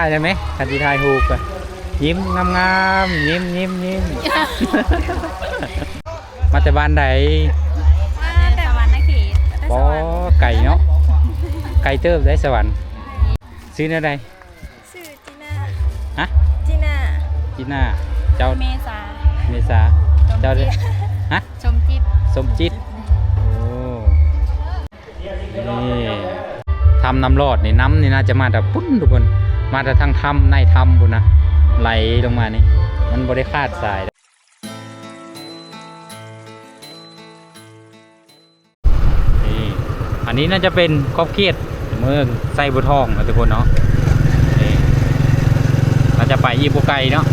ຖ່າຍໄດ້ໄໝ? ຄັນຊິຖ່າຍຮູບກໍຍິ້ມງາມໆ ຍິ້ມໆໆ. ມາແຕ່ບ້ານໃດ? ມາແຕ່ສະຫວັນນະເຂດ. ອໍ ໄກເນາະ ໄກເຕີບໄດ໋ສະຫວັນ. ຊື່ແນວໃດ? ຊື່ຈີນ່າ. ຮະ? ຈີນ່າ. ຈີນ່າ. ເຈົ້າ? ເມສາ. ເມສາ. ເຈົ້າ? ສົມຈິດ. ຮະ? ສົມຈິດ. ສົມຈິດ. ໂອ້ ນີ້ ຖ້ຳນ້ຳລອດນີ້ ນ້ຳນີ້ໜ້າຈະມາແຕ່ພຸ້ນທຸກຄົນ ມາແຕ່ທາງຖ້ຳ ໃນຖ້ຳພຸ້ນນະ ໄຫຼລົງມານີ້ ມັນບໍ່ໄດ້ຂາດສາຍ. ນີ້ ອັນນີ້ໜ້າຈະເປັນຂອບເຂດເມືອງໄຊບົວທອງນະທຸກຄົນເນາະ. ນີ້ ເຮົາຈະໄປອີກບໍ່ໄກເນາະ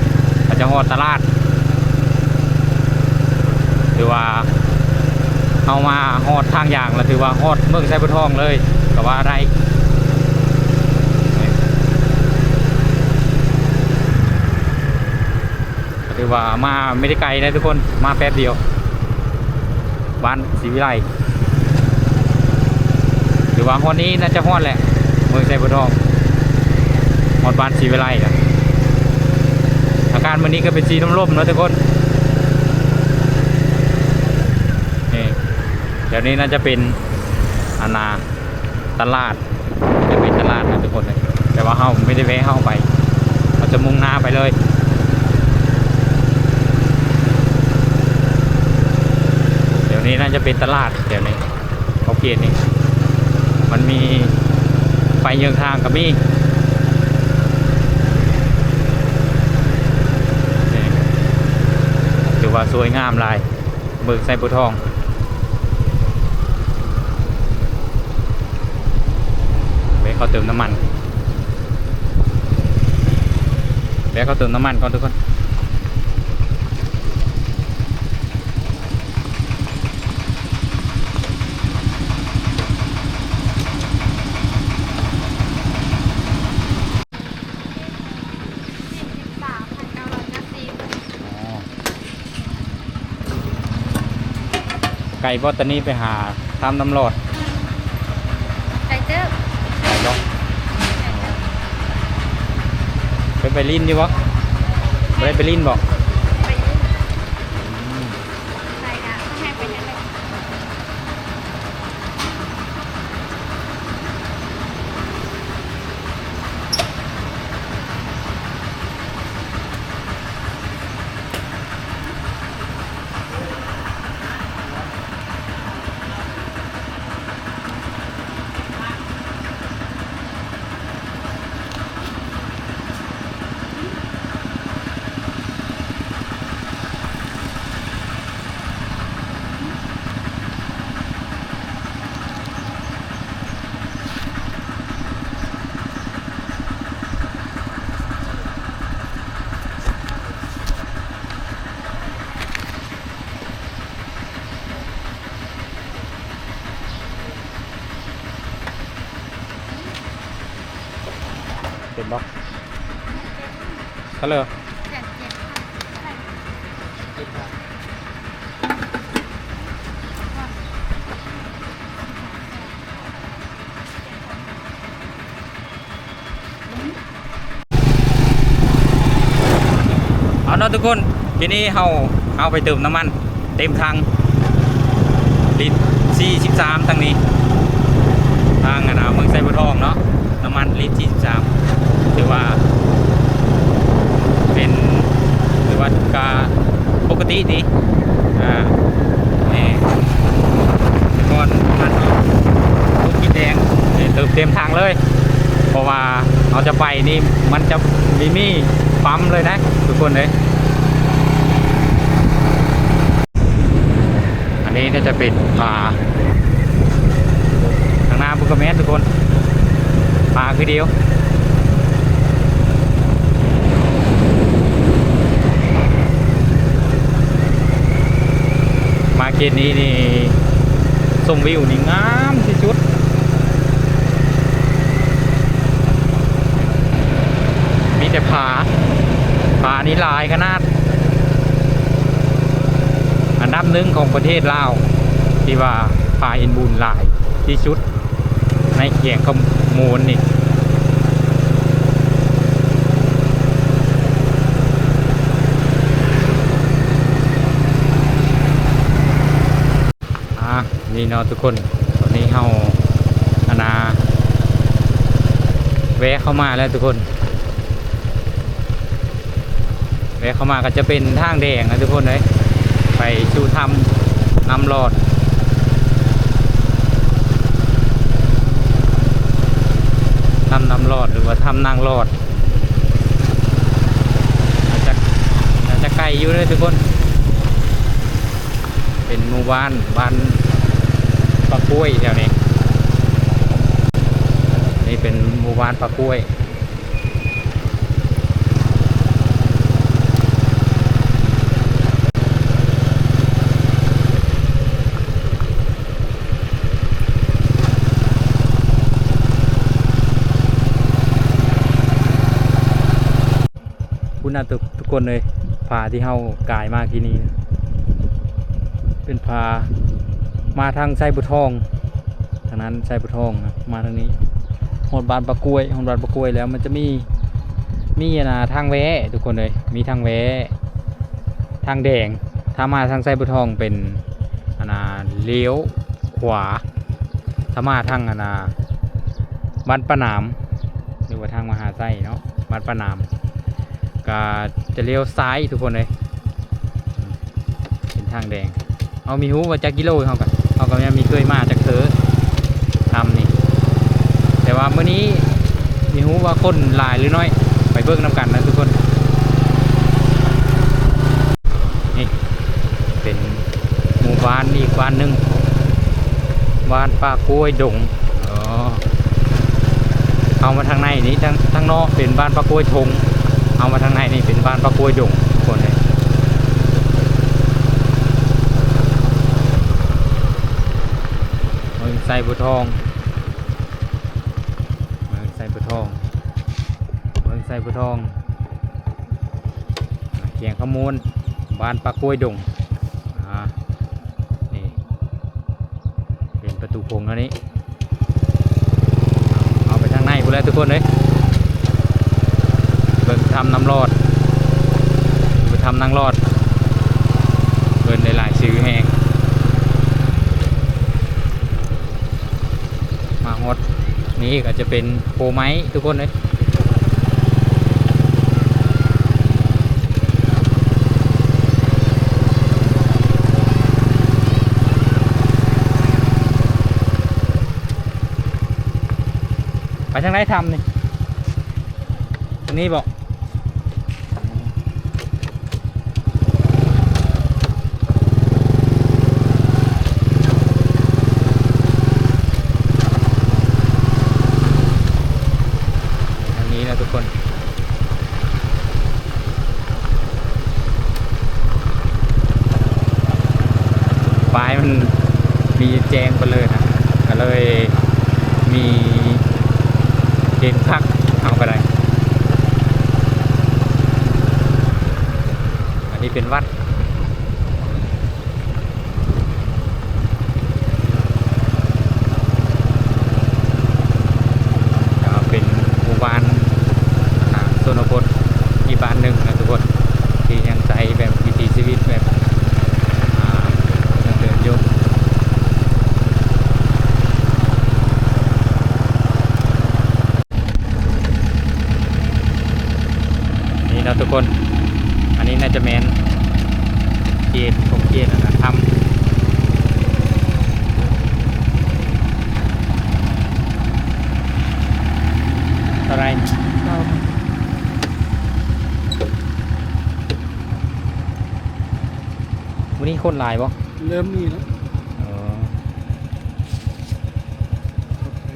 ເຮົາຈະຮອດຕະຫຼາດ. ຖືວ່າເຮົາມາຮອດທາງຢາງແລ້ວ ຖືວ່າຮອດເມືອງໄຊບົວທອງເລີຍກໍວ່າໄດ້. ກໍຖືວ່າມາບໍ່ໄດ້ໄກນະທຸກຄົນ ມາແປັບດຽວ ບ້ານ ສີວິໄລ. ຖືວ່າຮອດນີ້ໜ້າຈະຮອດແຫຼະ ເມືອງໄຊບົວທອງ ຮອດບ້ານສີວິໄລລະ. ອາກາດມື້ນີ້ກໍເປັນສີລົມໆເນາະທຸກຄົນ. ນີ້ ແຖວນີ້ໜ້າຈະເປັນ ອັນນ່າ ຕະຫຼາດ ຈະເປັນຕະຫຼາດນະທຸກຄົນເອີຍ ແຕ່ວ່າເຮົາບໍ່ໄດ້ແວະເຂົ້າໄປ ເຮົາຈະມຸ່ງໜ້າໄປເລີຍ. ແຖວນີ້ໜ້າຈະເປັນຕະຫຼາດ ແຖວນີ້ ຂອບເຂດນີ້ ມັນມີໄຟເຍືອງທາງກໍມີ. ນີ້ ຖືວ່າສວຍງາມຫຼາຍ. ເມືອງໄຊບົວທອງ ແວະເຂົ້າເຕີມນ້ຳມັນ ແວະເຂົ້າເຕີມນ້ຳມັນກ່ອນທຸກຄົນ. ສີ່ສິບສາມພັນເກົ້າຮ້ອຍເກົ້າສິບ. ອໍ ໄກບໍ່ ຕອນນີ້ໄປຫາຖ້ຳນ້ຳລອດ? ໄກເຕີບ. ໄກບໍ່? ເຄີຍໄປຫຼິ້ນຢູ່ບໍ່? ບໍ່ໄດ້ໄປຫຼິ້ນບໍ່? ໄປຫຼິ້ນ. ອືມ ໄປກະໃຫ້ໄປນັ້ນແຫຼະ. ເປັນບໍ່? ເທົ່າໃດ? ແສນເຈັດ. ເອົາເນາະທຸກຄົນ ທີນີ້ເຮົາ ເຮົາໄປເຕີມນ້ຳມັນເຕັມຖັງ ລິດສີ່ສິບສາມ ທາງນີ້ ທາງ ອັນນ່າ ເມືອງໄຊບົວທອງເນາະ ນ້ຳມັນລິດສີ່ສິບສາມ ຖືວ່າເປັນ ຖືວ່າກະປົກກະຕິດີ. ອ່າ ນີ້ ກ່ອນທາງເນາະ ໂອ້ ກິນແດງ ນີ້ເຕີມເຕັມຖັງເລີຍ ເພາະວ່າເຮົາຈະໄປນີ້ ມັນຈະມີ ມີປ້ຳເລີຍນະທຸກຄົນເອີຍ. ອັນນີ້ໜ້າຈະເປັນປາ ທາງໜ້າພຸ້ນກະແມ່ນທຸກຄົນ ປາຄືດຽວ. ມາເຂດນີ້ນີ້ ຊົມວິວນີ້ງາມທີ່ສຸດ ມີແຕ່ຜາ ຜານີ້ຫຼາຍຂະໜາດ ອັນດັບໜຶ່ງຂອງປະເທດລາວ ທີ່ວ່າຜາຫີນບູນຫຼາຍທີ່ສຸດໃນແຂວງຄຳມ່ວນນີ້. ເນາະທຸກຄົນ ຕອນນີ້ເຮົາ ອັນນາ ແວະເຂົ້າມາແລ້ວທຸກຄົນ ແວະເຂົ້າມາກໍຈະເປັນທາງແດງນະທຸກຄົນເອີຍ ໄປສູ່ຖ້ຳນ້ຳລອດ ຖ້ຳນ້ຳລອດ ຫຼືວ່າຖ້ຳນາງລອດ ໜ້າຈະ ໜ້າຈະໄກຢູ່ເດີທຸກຄົນ. ເປັນໝູ່ບ້ານ ບ້ານປາກ້ວຍແຖວນີ້ ນີ້ເປັນໝູ່ບ້ານປາກ້ວຍ. ພຸ້ນນະ ທຸກ ທຸກຄົນເອີຍ ຜາທີ່ເຮົາກາຍມາກີ້ນີ້ ເປັນຜາມາທາງໄຊບົວທອງ ທາງນັ້ນໄຊບົວທອງນະ ມາທາງນີ້ ຮອດບ້ານປາກ້ວຍ ຮອດບ້ານປາກ້ວຍແລ້ວ ມັນຈະມີ ມີ ອັນນາ ທາງແວ້ທຸກຄົນເອີຍ ມີທາງແວ້ ທາງແດງ ຖ້າມາທາງໄຊບົວທອງເປັນ ອັນນາ ລ້ຽວຂວາ ຖ້າມາທາງ ອັນນາ ບ້ານປາໜາມ ຫຼືວ່າທາງມະຫາໄຊເນາະ ບ້ານປາໜາມ ກະຈະລ້ຽວຊ້າຍທຸກຄົນເອີຍ ເປັນທາງແດງ. ເຮົາມີຮູ້ວ່າຈັກກິໂລ ເຮົາກະ ເຮົາກະຍັງມີເຄີຍມາຈັກເທື່ອ ຖ້ຳນີ້ ແຕ່ວ່າມື້ນີ້ມີຮູ້ວ່າຄົນຫຼາຍຫຼືໜ້ອຍ ໄປເບິ່ງນຳກັນນະທຸກຄົນ. ນີ້ເປັນໝູ່ບ້ານອີກບ້ານໜຶ່ງ ບ້ານປ່າກ້ວຍດົງ. ອໍ ເຂົ້າມາທາງໃນນີ້ ທາງ ທາງນອກເປັນບ້ານປ່າກ້ວຍທົ່ງ ເຂົ້າມາທາງໃນນີ້ເປັນບ້ານປ່າກ້ວຍດົງ ທຸກຄົນເອີຍ. ເມືອງໄຊບົວທອງ ເມືອງໄຊບົວທອງ ເມືອງໄຊບົວທອງ ແຂວງຄຳມ່ວນ ບ້ານປ່າກ້ວຍດົງ. ອ່າ ນີ້ເປັນປະຕູໂຂງແນວນີ້ ເອົາໄປທາງໃນພຸ້ນແຫຼະທຸກຄົນເອີຍ ເບິ່ງຖ້ຳນ້ຳລອດ ຫຼືວ່າຖ້ຳນາງລອດ ເພິ່ນໄດ້ຫຼາຍຊື່ແຮງ. ມາຮອດນີ້ກໍຈະເປັນໂພໄມ້ທຸກຄົນເອີຍ. ໄປທາງໃດຖ້ຳນີ້? ທາງນີ້ບໍ? ທາງນີ້ແຫຼະທຸກຄົນ ປ້າຍມັນມີແຈ້ງໄປເລີຍນະ ກໍເລີຍມີເຫັນຄັກ ເຮົາກໍໄດ້. ອັນນີ້ເປັນວັດ ກໍເປັນໝູ່ບ້ານ ອ່າ ຊົນນະບົດອີກບ້ານໜຶ່ງນະທຸກຄົນ ທີ່ຍັງໃຊ້ແບບວິຖີຊີວິດແບບ ອ່າ ດັ້ງເດີມຢູ່. ນີ້ເນາະທຸກຄົນ ອັນນີ້ໜ້າຈະແມ່ນເຂດ ຂົງເຂດ ອັນນະ ຖ້ຳ ເທົ່າໃດ? ເກົ້າ. ມື້ນີ້ຄົນຫຼາຍບໍ່? ເລີ່ມມີແລ້ວ. ອໍ. ໂອເຄ.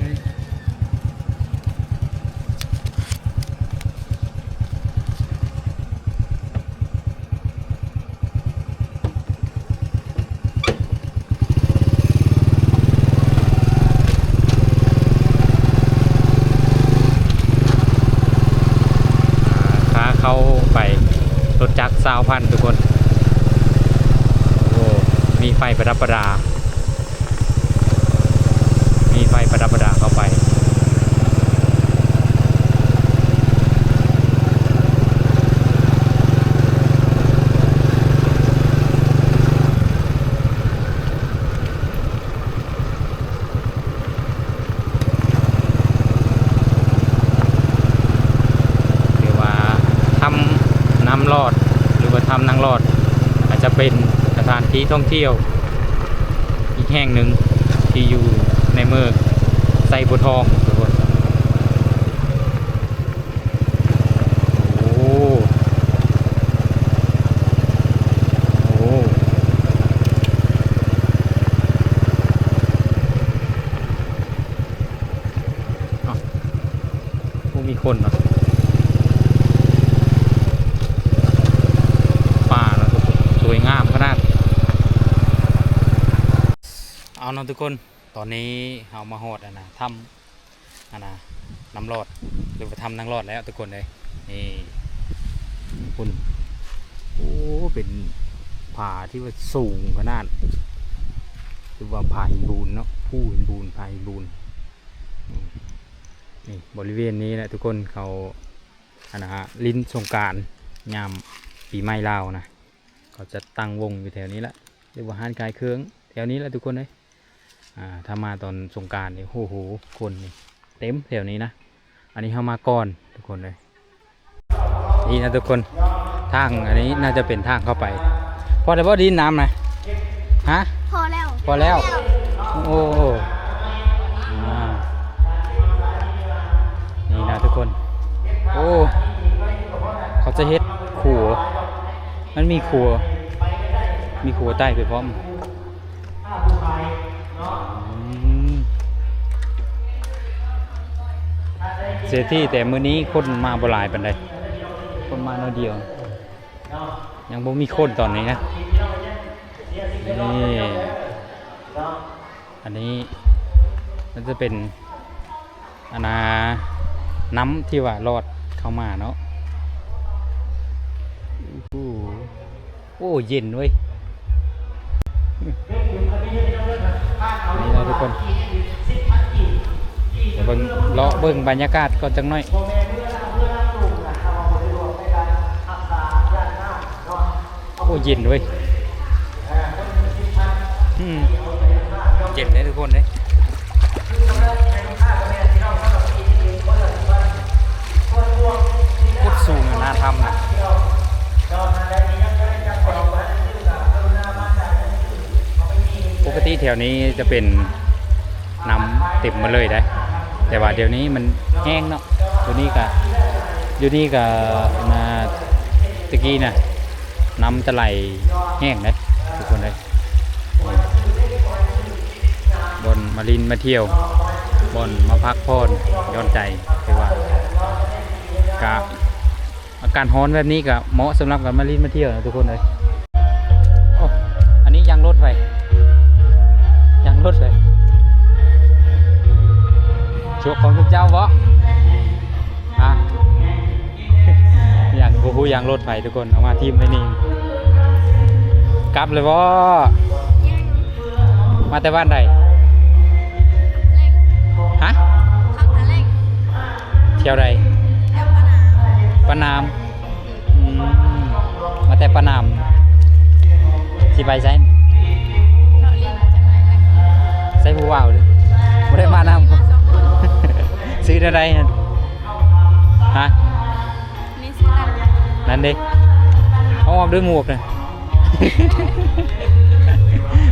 ອ່າ ຂາເຂົ້າໄປ ລົດຈັກຊາວພັນທຸກຄົນ. ໂອ້ ມີໄຟປະດັບປະດາ. ມີໄຟປະດັບປະດາເຂົ້າໄປ. ເ ນ້ຳລອດ ຫຼືວ່າຖ້ຳນາງລອດ ອາດຈະເປັນສະຖານທີ່ທ່ອງທ່ຽວອີກແຫ່ງໜຶ່ງທີ່ຢູ່ໃນເມືອງໄຊບົວທອງ ທຸກຄົນ. ໂອ້ ໂອ້ ເອົ້າ ບໍ່ມີຄົນເນາະ ປ່າເນາະ ສວຍງາມຂະໜາດ. ເອົາເນາະທຸກຄົນ ຕອນນີ້ເຮົາມາຮອດອັນນະ ຖ້ຳ ອັນນະ ນ້ຳລອດ ຫຼືວ່າຖ້ຳນາງລອດແລ້ວທຸກຄົນເອີຍ. ນີ້ ພຸ້ນ ໂອ້ ເປັນຜາທີ່ວ່າສູງຂະໜາດ ຫຼືວ່າຜາຫີນບູນເນາະ ພູຫີນບູນ ຜາຫີນບູນ. ນີ້ ນີ້ ບໍລິເວນນີ້ແຫຼະທຸກຄົນ ເຂົາ ອັນນະ ຫຼິ້ນສົງການຍາມປີໃໝ່ລາວນະ ເຂົາຈະຕັ້ງວົງຢູ່ແຖວນີ້ແຫຼະ ຫຼືວ່າຮ້ານຂາຍເຄື່ອງແຖວນີ້ແຫຼະທຸກຄົນເອີຍ. ອ່າ ຖ້າມາຕອນສົງການນີ້ ໂອ້ໂຫ ຄົນນີ້ເຕັມແຖວນີ້ນະ. ອັນນີ້ເຮົາມາກ່ອນທຸກຄົນເອີຍ. ນີ້ນະທຸກຄົນ ທາງອັນນີ້ໜ້າຈະເປັນທາງເຂົ້າໄປ. ພໍແລ້ວບໍ່ ດິນນ້ຳນະ? ຮະ? ພໍແລ້ວ ພໍແລ້ວ. ໂອ້ ອ່າ ນີ້ນະທຸກຄົນ ໂອ້ ເຂົາຈະເຮັດຂົວ ມັນມີຂົວ ມີຂົວໄຕ່ໄປພ້ອມ. ອືມ ເສດຖີ ແຕ່ມື້ນີ້ຄົນມາບໍ່ຫຼາຍປານໃດ ຄົນມາໜ້ອຍດຽວ ຍັງບໍ່ມີຄົນຕອນນີ້ນະ. ນີ້ ອັນນີ້ມັນຈະເປັນ ອັນນາ ນ້ຳທີ່ວ່າລອດເຂົ້າມາເນາະ. ໂອ້ໂຫ ໂອ້ ເຢັນເວີຍ ນີ້ນະທຸກຄົນ. ດຽວເບິ່ງ ເລາະເບິ່ງບັນຍາກາດກ່ອນຈັກໜ້ອຍ. ໂອ້ ເຢັນເວີຍ ອືມ ເຢັນເດ້ທຸກຄົນເດ້. ໂຄດສູງນະ ໜ້າຖ້ຳນະ. ປົກກະຕິແຖວນີ້ຈະເປັນ ນ້ຳເຕັມໝົດເລີຍເດ້ ແຕ່ວ່າດຽວນີ້ມັນແຫ້ງເນາະ. ຢູ່ນີ້ກະ ຢູ່ນີ້ກະ ນະ ຕະກີ້ນະ ນ້ຳຈະໄຫຼແຫ້ງເດ້ທຸກຄົນເດ້. ບ່ອນມາຫຼິ້ນມາທ່ຽວ ບ່ອນມາພັກຜ່ອນຢ່ອນໃຈ ຖືວ່າກະ ອາກາດຮ້ອນແບບນີ້ກໍເໝາະສຳລັບການມາຫຼິ້ນມາທ່ຽວນະທຸກຄົນເອີຍ. ໂອ້ ອັນນີ້ຢາງລົດໃຜ? ຢາງລົດໃຜ? ໂຊກຂອງທຸກເຈົ້າບໍ? ຮະ? ຢາງ ບໍ່ຮູ້ຢາງລົດໃຜທຸກຄົນ ເອົາມາຖິ້ມໄວ້ນີ້. ກັບແລ້ວບໍ? ມາແຕ່ບ້ານໃດ? ຮະ? ຂ້າມທະເລ ແຖວໃດ? ແຖວປາໜາມ ປາໜາມ. ອືມ ມາແຕ່ປາໜາມ ຊິໄປໃສ? ເລາະຫຼິ້ນຈັກໜ້ອຍ ໃສ່ຜູ້ບ່າວເດີ ບໍ່ໄດ້ມານຳ. ມາສອງຄົນ ຊື່ແນວໃດຫັ້ນ? ຮະ? ນີ້ຊື່ ນັ້ນເດ້ ເອົາອອກດ້ວຍໝວກນະ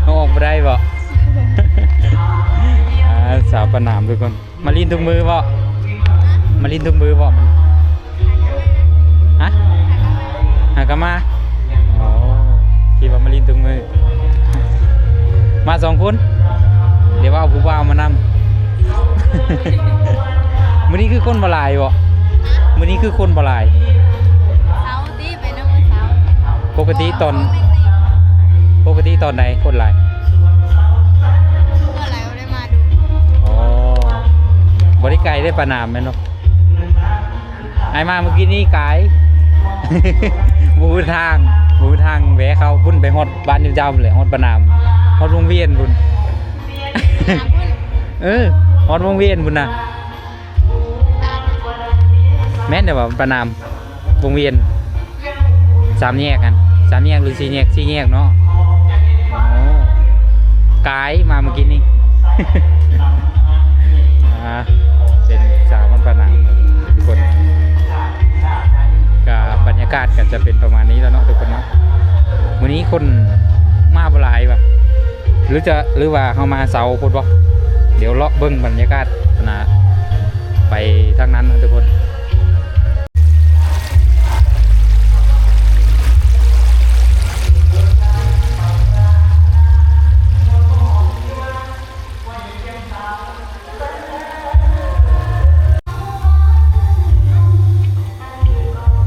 ເອົາອອກບໍ່ໄດ້ບໍ? ອ່າ ສາວປາໜາມທຸກຄົນ. ມາຫຼິ້ນທຸກມື້ບໍ່? ມາຫຼິ້ນທຸກມື້ບໍ່? ຮະ? ຫາກໍມາ? ອໍ ຄິດວ່າມາຫຼິ້ນທຸກມື້. ມາສອງຄົນ? ດຽວເອົາຜູ້ບ່າວມານຳ. ມື້ນີ້ຄືຄົນບໍ່ຫຼາຍບໍ? ມື້ນີ້ຄືຄົນບໍ່ຫຼາຍ? ເສົາຕິ ໄປນຳມື້ເສົາ. ປົກກະຕິຕອນ ປົກກະຕິຕອນໃດຄົນຫຼາຍ? ເມື່ອໄຫຼບໍ່ໄດ້ມາດຸ. ອໍ ບໍ່ໄດ້ໄກເດ້ ປາໜາມແມ່ນບໍ່? ອ້າຍມາມື້ກີ້ນີ້ກາຍ ບໍ່ຮູ້ທາງ ບໍ່ຮູ້ທາງ ແວ່ເຂົ້າພຸ້ນ ໄປຮອດບ້ານເຈົ້າໆພຸ້ນແຫຼະ ຮອດປາໜາມ ຮອດວົງວຽນພຸ້ນ. ເອີ ຮອດວົງວຽນພຸ້ນນະ. ແມ່ນແລ້ວວ່າປາໜາມ ວົງວຽນ ສາມແຍກຫັ້ນ ສາມແຍກ ຫຼື ສີ່ແຍກ ສີ່ແຍກເນາະ. ໂອ້ ກາຍມາມື້ກີ້ນີ້. ອ່າ ເປັນສາວບ້ານປາໜາມທຸກຄົນ. ກະບັນຍາ ກາດກໍຈະເປັນປະມານນີ້ແລ້ວເນາະທຸກຄົນເນາະ. ມື້ນີ້ຄົນມາບໍ່ຫຼາຍຫວາ ຫຼືຈະ ຫຼືວ່າເຮົາມາເຊົ້າໂພດບໍ? ດຽວເລາະເບິ່ງບັນຍາກາດນະ ໄປທາງນັ້ນເນາະທຸກຄົນ.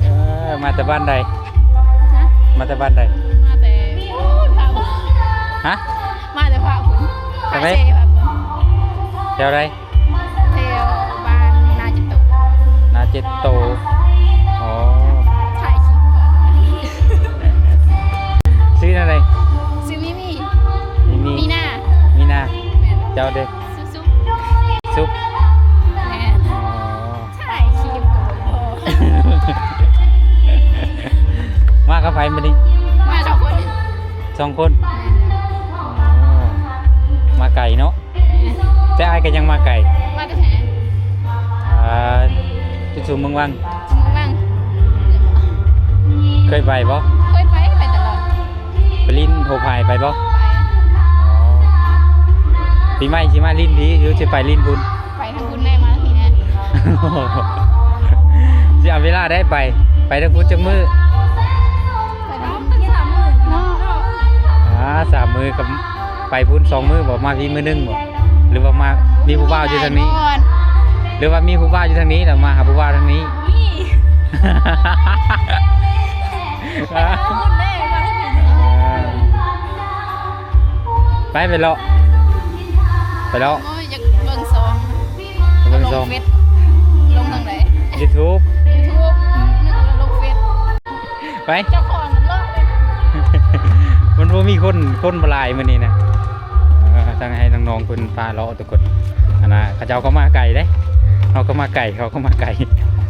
ເອີ ມາແຕ່ບ້ານໃດ? ຮະ? ມາແຕ່ບ້ານໃດ? ມາແຕ່ພຸ້ນ ພະບຸນ. ຮະ? ມາແຕ່ພະບຸນ. ທາງໃດ? ພະເຊ ພະບຸນ. ແຖວໃດ? ແຖວບ້ານນາເຈັດໂຕ. ນາເຈັດໂຕ. ອໍ ຖ່າຍຄລິບ. ຊື່ແນວໃດ? ຊື່ມີມີ. ມີມີ. ມີນາ. ມີນາ. ແມ່ນ. ເຈົ້າເດ? ສຸກ. ສຸກ. ແມ່ນ. ອໍ ຖ່າຍຄລິບກໍບໍ່ພໍ. ມາກັບໃຜມື້ນີ້? ມາສອງຄົນ. ສອງຄົນ. ແມ່ນ. ອໍ ມາໄກເນາະ. ແຕ່ອ້າຍກໍຍັງມາໄກ. ມາແຕ່ໃສ? ອ່າ ຈຸດສູງເມືອງວັງ. ເມືອງວັງ. ເຄີຍໄປບໍ່? ເຄີຍໄປ ໄປຕະຫຼອດ. ໄປຫຼິ້ນໂອພາຍໄປບໍ່? ໄປ. ອໍ ປີໃໝ່ຊິມາຫຼິ້ນພີ້ ຫຼືຊິໄປຫຼິ້ນພຸ້ນ? ໄປທາງພຸ້ນແດ່ ມາທາງພີ້ແດ່. ຊິເອົາເວລາໃດໄປ? ໄປທາງພຸ້ນຈັກມື້? ໄປທາງພຸ້ນສາມມື້ເນາະ. ອ່າ ສາມມື້ກໍໄປພຸ້ນສອງມື້ບໍ? ມາພີ້ມື້ໜຶ່ງບໍ? ຫຼືວ່າມາ ມີຜູ້ບ່າວຢູ່ທາງນີ້? ຫຼືວ່າມີຜູ້ບ່າວຢູ່ທາງນີ້ ແລ້ວມາຫາຜູ້ບ່າວທາງນີ້? ມີ. ໄປທາງພຸ້ນເດ້ ມາທາງພີ້. ໄປ ໄປເລາະ ໄປເລາະ. ໂອ້ຍ ຢາກເບິ່ງຊ່ອງ ເບິ່ງຊ່ອງ ລົງເຟສ. ລົງທາງໃດ? ຢູທູບ. ຢູທູບ. ອືມ ນຶກວ່າລົງເຟສ. ໄປ ເຈົ້າຂອງມັນເລາະເລີຍ. ມັນບໍ່ມີຄົນ ຄົນບໍ່ຫຼາຍມື້ນີ້ນະ. ເອີ ທາງອ້າຍທາງນ້ອງເພິ່ນພາເລາະທຸກຄົນ. ອັນນ່າ ເຂົາເຈົ້າກໍມາໄກເດ້ ເຮົາກໍມາໄກ ເຂົາກໍມາໄກ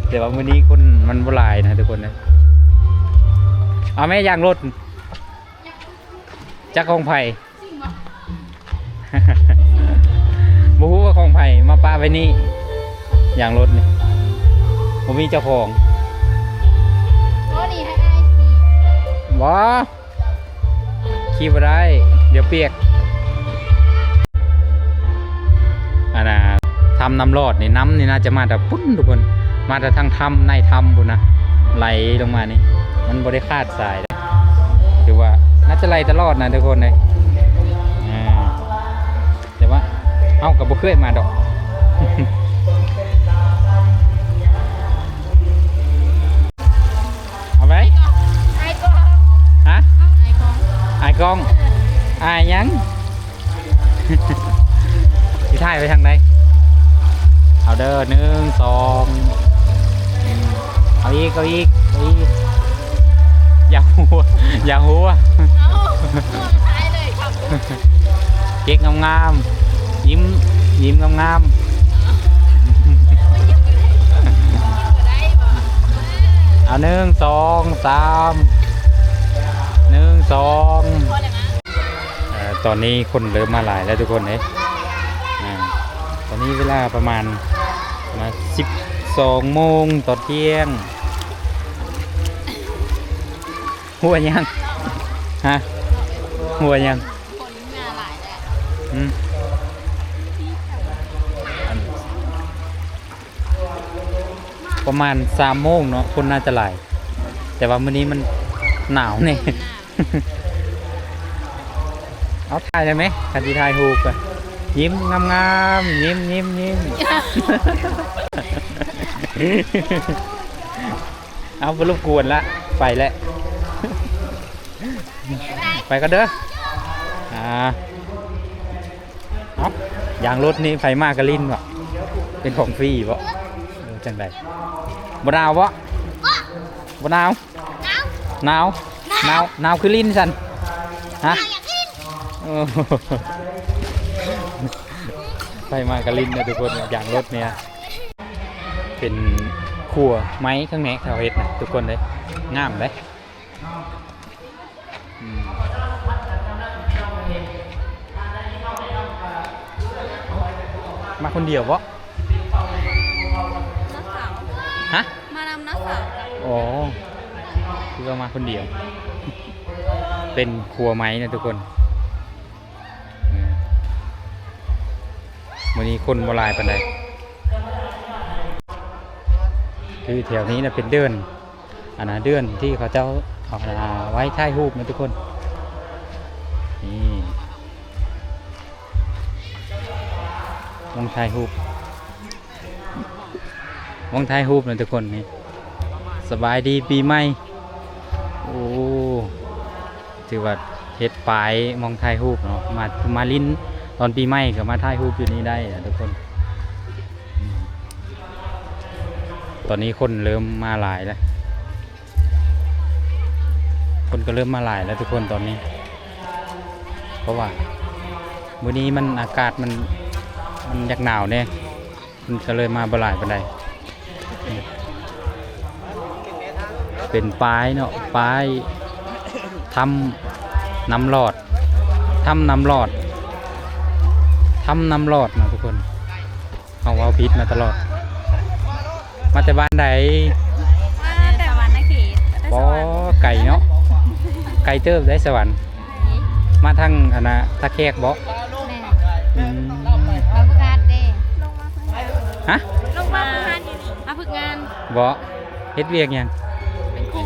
ແຕ່ວ່າມື້ນີ້ຄົນມັນບໍ່ຫຼາຍນະທຸກຄົນເອີຍ. ເອົາແມ່ ຢາງລົດ ຈັກຂອງໃຜ? ບໍ່ຮູ້ວ່າຂອງໃຜ ມາປະໄວ້ນີ້. ຢາງລົດນີ້ ບໍ່ມີເຈົ້າຂອງ. ບໍ່ ຂີ່ບໍ່ໄດ້ ດຽວປຽກ. ອັນນ່າ ຖ້ຳນ້ຳລອດນີ້ ນ້ຳນີ້ໜ້າຈະມາແຕ່ພຸ້ນທຸກຄົນ ມາແຕ່ທາງຖ້ຳ ໃນຖ້ຳພຸ້ນນະ ໄຫຼລົງມານີ້ ມັນບໍ່ໄດ້ຂາດສາຍເດ້. ຖືວ່າໜ້າຈະໄຫຼຕະຫຼອດນະທຸກຄົນເອີຍ. ອ່າ ແຕ່ວ່າເຮົາກໍບໍ່ເຄີຍມາດອກ. ເອົາໄປ ອາຍກ້ອງ. ຮະ? ອາຍກ້ອງ. ອາຍກ້ອງ. ເອີ ອາຍຫຍັງ? ຊິຖ່າຍໄປທາງໃດ? ເອົາເດີ ໜຶ່ງ ສອງ ເອົາອີກ ເອົາອີກ ເອົາອີກ. ຢ່າຫົວ ຢ່າຫົວ. ເອົາ ຫົວມັນຫາຍເລີຍຄັບ. ເກັກງາມໆ ຍິ້ມ ຍິ້ມງາມໆ. ເອົາ ໜຶ່ງ ສອງ ສາມ ໜຶ່ງ ສອງ. ເອີ ຕອນນີ້ຄົນເລີ່ມມາຫຼາຍແລ້ວທຸກຄົນເອີຍ. ອາ ຕອນນີ້ເວລາປະມານ ປະມານສິບສອງໂມງຕອນທ່ຽງ. ຫົວຫຍັງ? ຮະ? ຫົວຫຍັງ? ຄົນມາຫຼາຍແລ້ວ. ອືມ ອັນ ປະມານສາມໂມງເນາະ ຄົນໜ້າຈະຫຼາຍ ແຕ່ວ່າມື້ນີ້ມັນໜາວແນ່. ເອົາ ຖ່າຍໄດ້ໄໝ? ຄັນຊິຖ່າຍຮູບກະຍິ້ມງາມໆ ຍິ້ມໆໆ. ເອົາ ບໍ່ລົບກວນລະ ໄປແຫຼະ ໄປກ່ອນເດີ. ອ່າ ເອົ້າ ຢາງລົດນີ້ໃຜມາກະຫຼິ້ນເບາະ? ເປັນຂອງຟຣີເບາະ? ເອີ ຈັ່ງໃດ? ບໍ່ໜາວເບາະ? ບໍ່ໜາວ? ໜາວ ໜາວ ໜາວ ໜາວຄືຫຼິ້ນຊັ້ນ ຮະ? ໂອ້ ໃຜມາກະຫຼິ້ນນະທຸກຄົນ. ຢາງລົດນີ້ເປັນຂົວໄມ້ຂ້າງໃນເຂົາເຮັດນະທຸກຄົນເອີຍ ງາມເດ້. ອືມ ມາຄົນດຽວເບາະ? ນ້າສາວ. ຮະ? ມານຳນ້າສາວ. ອໍ ຄືວ່າມາຄົນດຽວ ເປັນຄົວໄມ້ນະທຸກຄົນ. ເອີ ມື້ນີ້ຄົນບໍ່ຫຼາຍປານໃດ ຄືແຖວນີ້ນະເປັນເດີ່ນ ອັນນະ ເດີ່ນທີ່ເຂົາເຈົ້າເອົາ ອັນນະ ໄວ້ຖ່າຍຮູບນະທຸກຄົນ. ນີ້ ໝ່ອງຖ່າຍຮູບ ໝ່ອງຖ່າຍຮູບນະທຸກຄົນ. ນີ້ ສະບາຍດີປີໃໝ່. ໂອ້ ຖືວ່າເຮັດປາຍໝ່ອງຖ່າຍຮູບເນາະ ມາ ມາຫຼິ້ນຕອນປີໃໝ່ກໍມາຖ່າຍຮູບຢູ່ນີ້ໄດ້ນະທຸກຄົນ. ອືມ ຕອນນີ້ຄົນເລີ່ມມາຫຼາຍແລ້ວ ຄົນກໍເລີ່ມມາຫຼາຍແລ້ວທຸກຄົນຕອນນີ້ ເພາະວ່າມື້ນີ້ມັນ ອາກາດມັນ ມັນຢາກໜາວແດ່. ມັນກໍເລີຍມາບໍ່ຫຼາຍປານໃດ. ເປັນປ້າຍເນາະ ປ້າຍຖ້ຳນ້ຳລອດ ຖ້ຳນ້ຳລອດ ຖ້ຳນ້ຳລອດເນາະທຸກຄົນ. ເຮົາເວົ້າຜິດມາຕະຫຼອດ. ມາແຕ່ບ້ານໃດ? ມາແຕ່ສະຫວັນນະເຂດ. ອໍ ໄກເນາະ ໄກເຕີບໄດ໋ສະຫວັນ. ມາທາງອັນນະ ທ່າແຂກບໍ? ແມ່ນ. ອືມ ມາຝຶກງານເດ້. ຮະ? ລົງມາຝຶກງານຢູ່ນີ້ ມາຝຶກງານບໍ? ເຮັດວຽກຫຍັງ? ເປັນຄູ.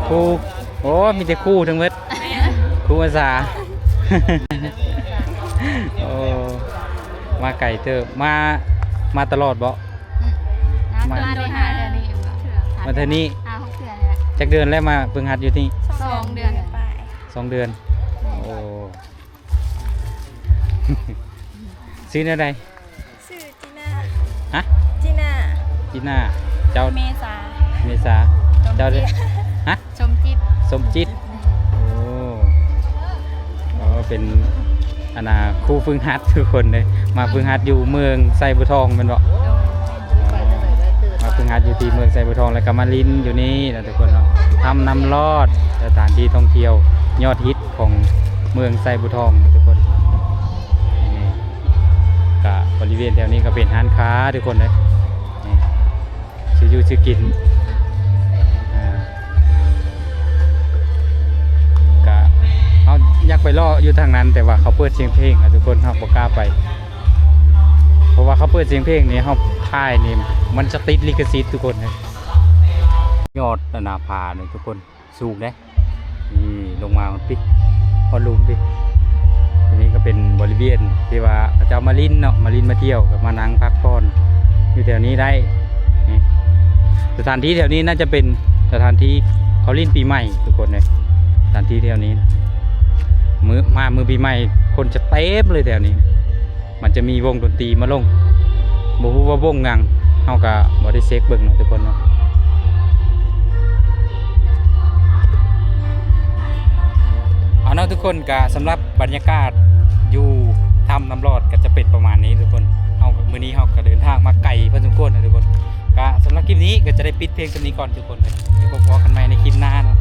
ຄູ. ໂອ້ ມີແຕ່ຄູທັງໝົດ. ແມ່ນ. ຄູອາສາ. ໂອ້ ມາໄກເຕີບ. ມາ ມາຕະຫຼອດບໍ? ອືມ ມາ ມາໄດ້ຫ້າເດືອນນີ້ເອງ. ມາເທື່ອນີ້ ຫ້າຫົກເທື່ອນີ້ແຫຼະ. ຈັກເດືອນແລ້ວມາຝຶກຫັດຢູ່ນີ້? ສອງເດືອນປາຍ. ສອງເດືອນ. ແມ່ນ. ໂອ້ ຊື່ແນວໃດ? ຊື່ຈີນາ. ຮະ? ຈີນາ. ຈີນາ. ເຈົ້າ? ເມສາ. ເມສາ. ເຈົ້າເດ້? ຮະ? ສົມຈິດ. ສົມຈິດ. ໂອ້ ເປັນ ອັນນະ ຄູຝຶກຫັດທຸກຄົນເດ້ ມາຝຶກຫັດຢູ່ເມືອງໄຊບູທອງແມ່ນບໍ່? ໂດຍ. ມາຝຶກຫັດຢູ່ທີ່ເມືອງໄຊບູທອງ ແລ້ວກໍມາຫຼິ້ນຢູ່ນີ້ນະທຸກຄົນເນາະ. ຖ້ຳນ້ຳລອດ ສະຖານທີ່ທ່ອງທ່ຽວຍອດຮິດຂອງເມືອງໄຊບູທອງນະທຸກຄົນ. ນີ້ ກະບໍລິເວນແຖວນີ້ກໍເປັນຮ້ານຄ້າທຸກຄົນເດ້ ນີ້ ຊື້ຢູ່ຊື້ກິນ. ອ່າ ກະເຮົາຢາກໄປເລາະຢູ່ທາງນັ້ນ ແຕ່ວ່າເຂົາເປີດສຽງເພງນະທຸກຄົນ ເຮົາບໍ່ກ້າໄປ ເພາະວ່າເຂົາເປີດສຽງເພງນີ້ ເຮົາຖ່າຍນີ້ມັນຈະຕິດລິຂະສິດທຸກຄົນເດ້. ຍອດອັນນະຜານີ້ທຸກຄົນ ສູງເດ້. ນີ້ລົງມາພຸ້ນຕິ ຮອດລຸ່ມຕິ. ອັນນີ້ກໍເປັນບໍລິເວນທີ່ວ່າເຂົາເຈົ້າມາຫຼິ້ນເນາະ ມາຫຼິ້ນມາທ່ຽວ ກໍມານັ່ງພັກຜ່ອນຢູ່ແຖວນີ້ໄດ້. ນີ້ ສະຖານທີ່ແຖວນີ້ໜ້າຈະເປັນສະຖານທີ່ເຂົາຫຼິ້ນປີໃໝ່ທຸກຄົນເດ້. ສະຖານທີ່ແຖວນີ້ນະ ມື້ ມາມື້ປີໃໝ່ຄົນຈະເຕັມເລີຍແຖວນີ້. ມັນຈະມີວົງດົນຕີມາລົງ ບໍ່ຮູ້ວ່າວົງຫຍັງ ເຮົາກະບໍ່ໄດ້ເຊັກເບິ່ງເນາະທຸກຄົນເນາະ. ເອົາເນາະທຸກຄົນ ກະສຳລັບບັນຍາກາດຢູ່ຖ້ຳນ້ຳລອດກະຈະເປັນປະມານນີ້ທຸກຄົນ. ເຮົາ ມື້ນີ້ເຮົາກະເດີນທາງມາໄກພໍສົມຄວນນະທຸກຄົນ. ກະສຳລັບຄລິບນີ້ກະຈະໄດ້ປິດພຽງສ່ຳນີ້ກ່ອນທຸກຄົນ. ດຽວພົບພໍ້ກັນໃໝ່ໃນຄລິບໜ້າເນາະ.